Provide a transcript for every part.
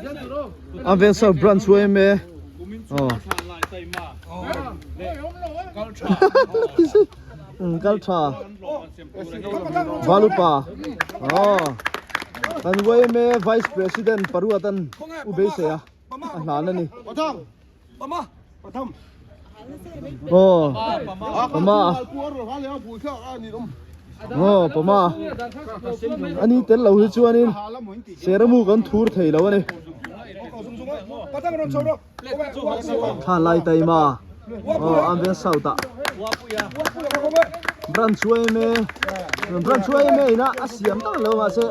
An veng south branch yma aw kal tha valupa aw kan yma vice president paruat an u beisei a a hlan a ni aw pama aw pama ani tel lo hi chuanin seramu kan thur thei lo a ni thla lai taima aw an veng south ah branch yma branch yma ina a siam tak lo mahse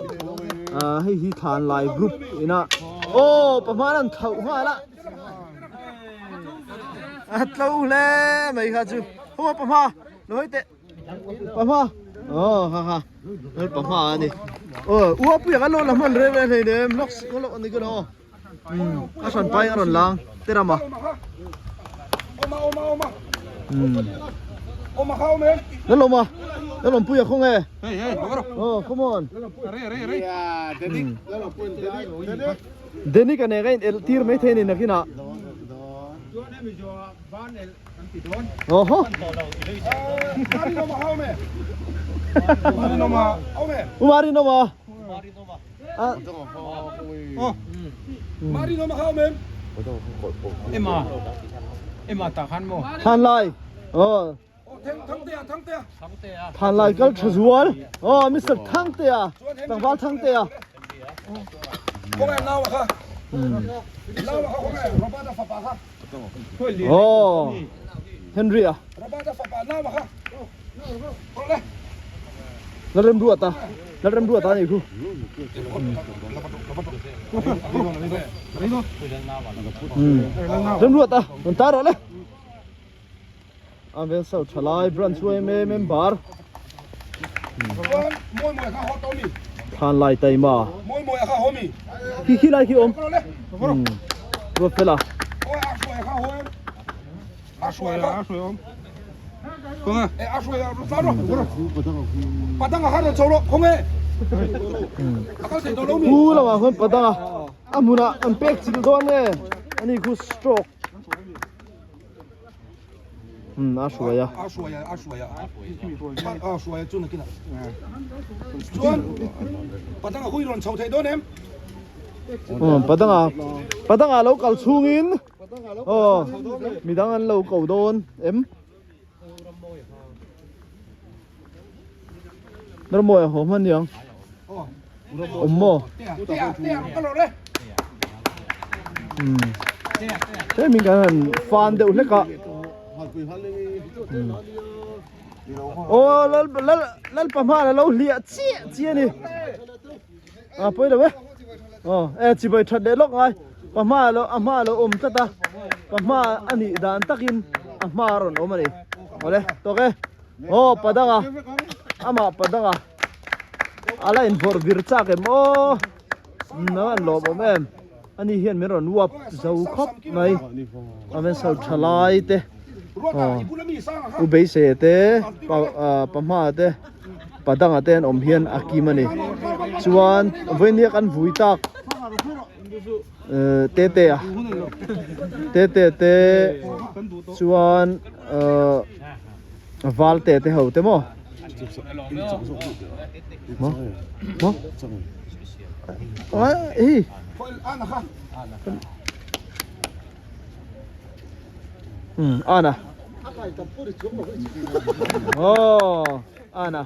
hei hi thlan lai group ina aw pahman an thauh nghal a. A tlo hle mai kha chu hawh pahma lo hawi teh pahma aw ha ha hel pahma a ni aw ua pui ang a lo la hman reng reng hlei nem lawk lawk a ni ka lo a hran pai a rawn lang te rama Lalawma Lalawmpuia khaw nge aw come on Denic a nen a in elh tir mai thei a ni nakinah. Awhaw. Umar Rinawma. Thlan lai. Aw. Than lai kal tha zual. Aw Mr. Thangtea. Tlangval Thangtea. Aw Henry a. Lalremruata. Lalremruata a nih khu. Remruata rawn tar rawh le. A vel sau tha lai branch yma member thlan lai taima khi khi lai khi awm ruat fela khu lamah khuan padanga a hmunah an pek chilh dawn nge ani khu stroke. Um a hruai a. A hruai a, a hruai a. A hruai a chu nakin ah. Chuan Padanga hui rawn chho theih dawn em? Um Padanga Padanga lo kal chhungin aw midang an lo ko dawn em? Rammawi a haw hman niang. Awm maw? Hei min kan han fan deuh hlek a. Aw lal lal lalpa hman a lo hliah chiah chiah a ni. A pawi lo e. Aw e chibai that leh lawk ngai. Pa hma lo a hma lo awm tlat a. Pa hma a nih dan takin a hma a rawn awm a ni. Awle tawk e. Aw padanga amah padanga a la invawrh vir chak em aw nang an lawm awm em ani hian min rawn uap zo khawp mai amen sau tha lai te aw u beisei te pa pahma te padanga te an awm hian a kim ani chuan vawinia kan vui tak tete a tete te chuan ahh val te te ho te maw maw maw hi um ana aw ana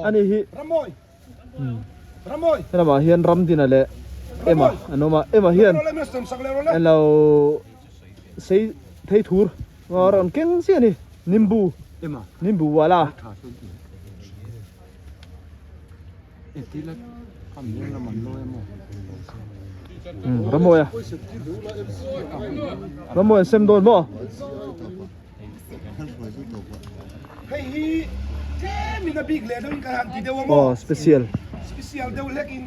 ani hi Helamah hian Ramdina leh Emma an awm a, Emma hian an lo sei thei thur a rawn keng chiah a ni, nimbu nimbu wala. Ramawia Ramawia an sem dawn maw? Hei hi tlem in a bik leh deuh in kan han ti deuh a maw? Aw special. Special deuh hlek in.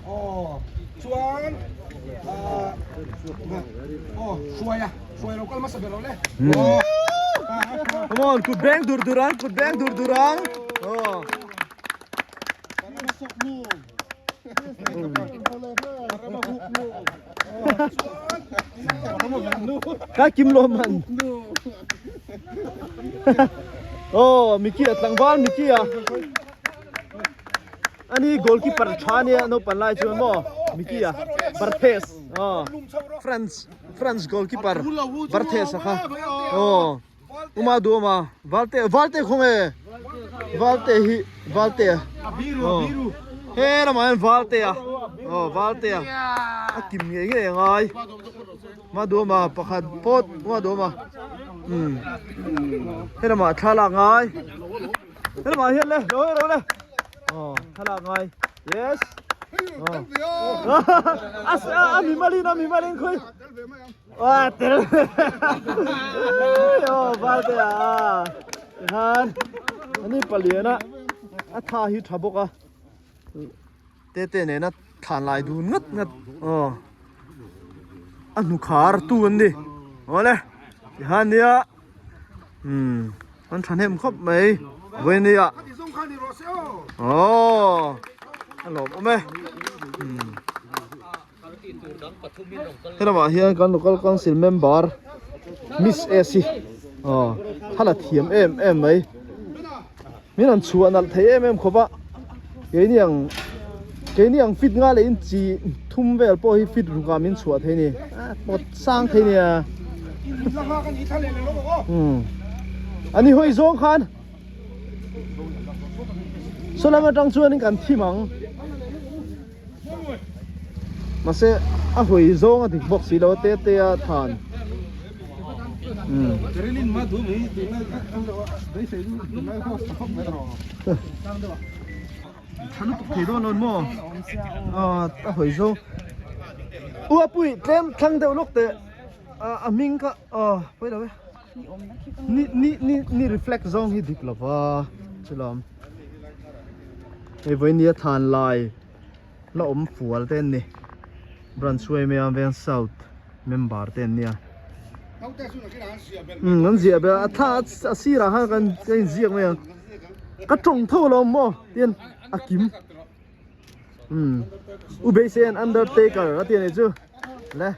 Aw chuan ah aw hruai a hruai lo kal hmasa ber lo le. Come on kut beng dur dur ang kut beng dur dur ang. Aw. Ka kim lo man. Oh, Mickey a tlangval Mickey a. Ani goalkeeper tha nia no pan lai chuan mo Mickey a Barthes. Oh, France France goalkeeper Barthes a kha. Oh. Uma duama Valte Valte khawng e Valte hi Valte a aw he lamah hian Valte a aw Valte a a kim ngei ngei a ngai Uma duama pakhat pawt Uma duama umm he lamah thlalak ngai he lamah hian le lo ro le aw thlalak ngai yes aw a mi malin a mi malin khawi Wa tel. Aw valte a. Han. Ani palian a. A tha hi tha bawk a. Te te nena thlan lai dun ngat ngat. Aw. A hnu khar tu an ni. Awle. Tihan nia. Hmm. An thahnem khawp mai. Vawi nia. Aw. A lawm awm e. Hmm. Helamah hian kan local council member Miss S hi aw thla la thiam em em mai min rawn chhuah nalh thei em em khawp a keini ang keini ang fit nga leh in chi thum vel pawh hi fit ruk ah min chhuah thei a ni pawt sang thei a nia umm a ni hawi zawng khan. Saw lam atang chuanin kan thim ang. Mahse a hawi zawng a dik bawk si lo a te te a than. Umm. Tha lutuk thei dawn lo maw? Aw a hawi zawng. U a pui tlem thlang deuh lawk teh a hming kha aw pawi lo e. Ni ni ni ni reflect zawng hi dik lova chulawm hei vawinia than lai la awm fual te an ni branch yma veng south member te an nia umm an ziah ber a thla a sirah khan kan ka inziak mai ang ka tawng tho alawm maw tian a kim umm u beisei an undertaker a tih a nih chu le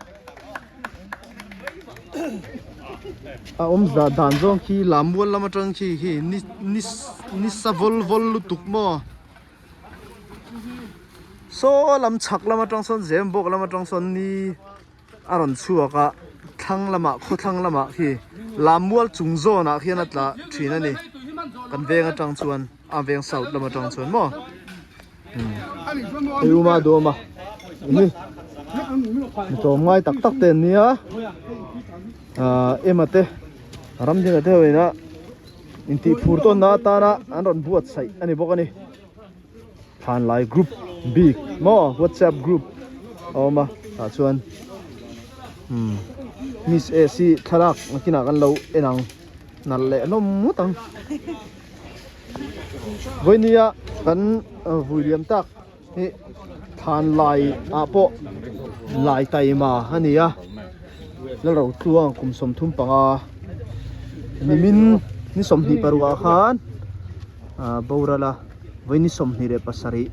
a awm zah dan zawng khi lam mual lam atang khi khi ni ni ni sa vawl vawl lutuk maw saw lam chhak lam atang sawn zem bawk lam atang sawn ni a rawn chhuak a thlang lamah khawthlang lamah khi lam mual chung zawnah khian a tla thin a ni kan veng atang chuan a veng south lam atang chuan maw hei uma duam a ni mi tlawm ngai tak tak te an nia ah ema te ram ding te ho ina intih phur tawn na atana an rawn buatsaih a ni bawk a ni. Thlanlai group bik maw whatsapp group a awm a tah chuan umm miss S hi thlalak nakinah kan lo en ang nalh leh hlawm ngawt ang vawinia kan vui liam tak hi thlanlai ah pawh lai taima a ni a Lalrotluang kum 35 nimin ni 26 ah khan. ah boral a vawi ni 27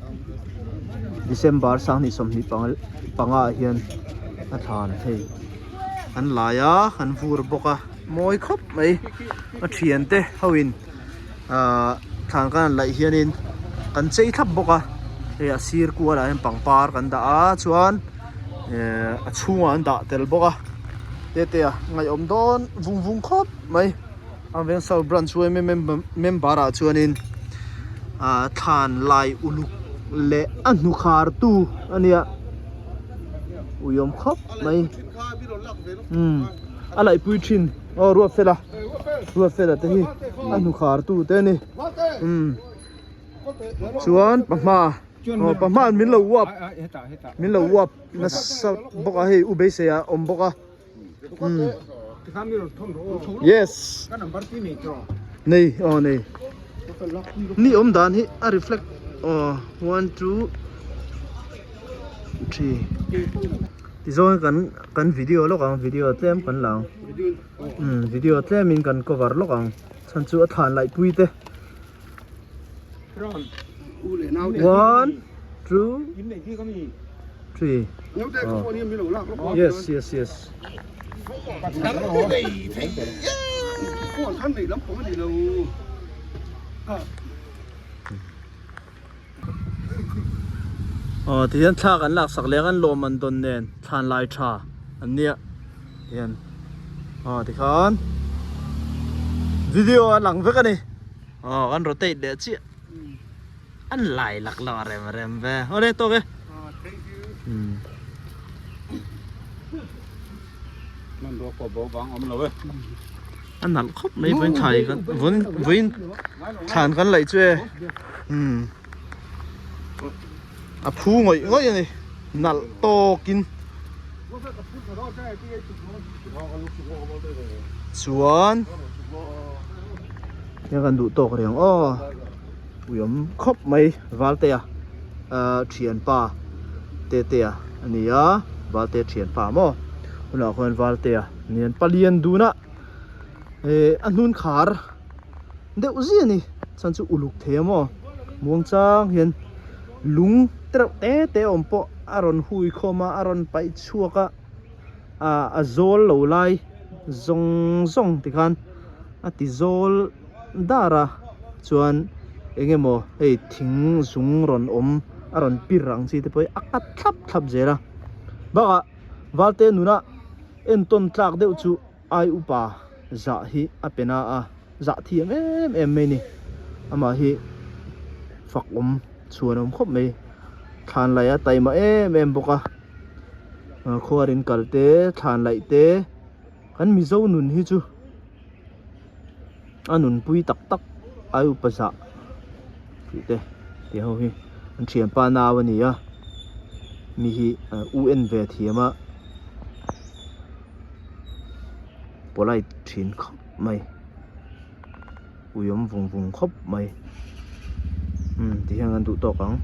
December 2025 ah hian a thlan thei an lai a an vur bawk a mawi khawp mai a thian te ho in ah thlan kan han laih hian in kan chei thlap bawk a hei a sir kual ah hian pangpar kan dah a chuan eh a chhungah an dah tel bawk a te te a ngaihawm dawn vung vung khawp mai. A veng south branch yma member ah chuanin ah thlan lai uluk leh a hnu khar tu a nia uiawm khawp mai umm a laihpui thin aw ruat fela ruat fela te hi a hnu khar tu te a ni umm chuan pahma aw pahma an min lo uap min lo uap nasa bawk a hei u beisei ah a awm bawk a. Yes nei aw nei ni awm dan hi a reflect aw 1 2 3 tizawn kan kan video lawk ang video tlem kan la ang um video tlem in kan cover lawk ang chhan chu a thlan laih pui te 1 2. 3 Yes yes yes. Aw tihian thla kan laksak leh an lawm an dawn nen thlan lai tha an nia tihian aw tikhan video a lang vek a ni aw kan rotate leh chiah an lai lak lo a rem rem ve awle tawk e. A nalh khawp mai vawiin thlai kan vawiin vawiin thlan kan laih chu e umm a phu ngawih ngawih a ni nalh tawkin chuan heng kan duh tawk reng aw uiawm khawp mai Valtea ahh thianpa Tetea a ni a Valtea thianpa maw hunah khuan Valtea nian palian duna eh a hnun khar deuh zia a ni chuan chu uluk thei a maw muang chang hian lung tereuh te te awm pawh a rawn hui khawm a a rawn paih chhuak a ah a zawl lo lai zawng zawng tikhan a ti zawl dar a chuan eng emaw hei thing zung rawn awm a rawn pir ang chi te pawh hi a kat thlap thlap zel a bakah Valte nuna entawn tlak deuh chu ai upa zah hi a pe na a zah thiam em em mai ni amah hi fak awm chhuan awm khawp mai thlan laih a taima em em bawk a khuar in kal te thlan laih te kan mizo nun hi chu a nunpui tak tak ai upa zah tih te tih ho hi an thianpa nau a ni a mi hi u en ve thiam a polite thin khawp mai ui awm vung vung khawp mai umm ti hian kan duh tawk ang.